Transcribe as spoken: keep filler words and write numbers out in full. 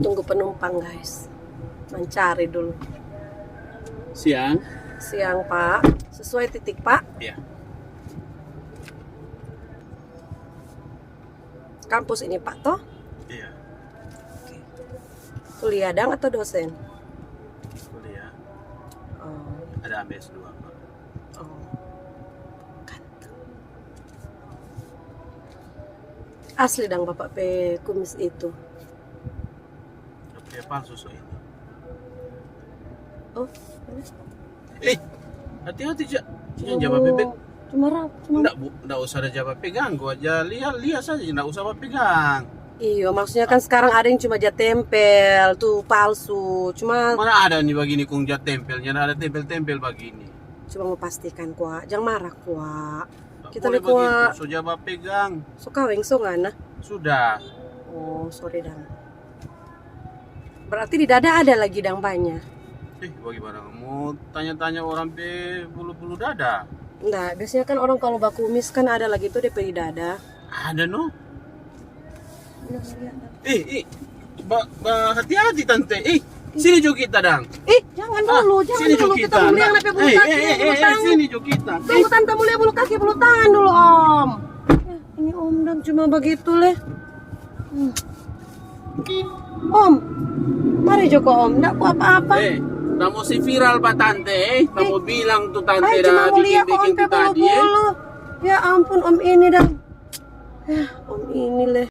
Tunggu penumpang, guys. Mencari dulu. Siang. Siang, Pak. Sesuai titik, Pak? Iya. Kampus ini, Pak, toh? Iya. Kuliah dang atau dosen? Kuliah. Oh, Ada ambil S dua, Pak. oh. Kan. Asli dang Bapak pe kumis itu. Tapi dia palsu so ini. Oh, Eh, hati-hati, Jak. Jangan jaba bebek. Cuma rap, cuma Ndak, bu, ndak usah ada jaba pegang, gua aja lihat, lihat saja, ndak usah pegang. Iyo, maksudnya kan sekarang ada yang cuma ja tempel, tuh palsu. Cuma Mana ada nih begini kong ja tempelnya, ada tempel-tempel begini. Cuma mau pastikan kwa, jangan marah kwa. Ndak Kita boleh lihat kwa. Begitu, so jaba pegang. So kaweng so ngana. Sudah. Oh, sorry dang. Berarti di dada ada lagi dang banyak. Eh, bagaimana mau tanya-tanya orang pe bulu-bulu dada? Nggak, biasanya kan orang kalau bakumis kan ada lagi tuh D P di dada. Ada no. Eh, eh, ba, ba, hati-hati tante. Eh, sini jo kita dang. Ih, jangan dulu, Ah, jangan sini dulu. jo Kita kita. mau lihat Nah, apa bulu eh, kaki, eh, eh, bulu eh, tangan. Sini jo kita. Tunggu tante mau lihat bulu kaki, bulu tangan dulu om. Ya, ini om dang cuma begitu leh. Hmm. Om, mari joko om, ndak ku apa-apa. Eh, kamu si viral pa tante, eh. Kamu bilang tu tante Ay, cuma dah mau lihat om bikin-bikin pe tu tadi, eh. bulu-bulu. Ya ampun om ini dang. Ya, om ini leh.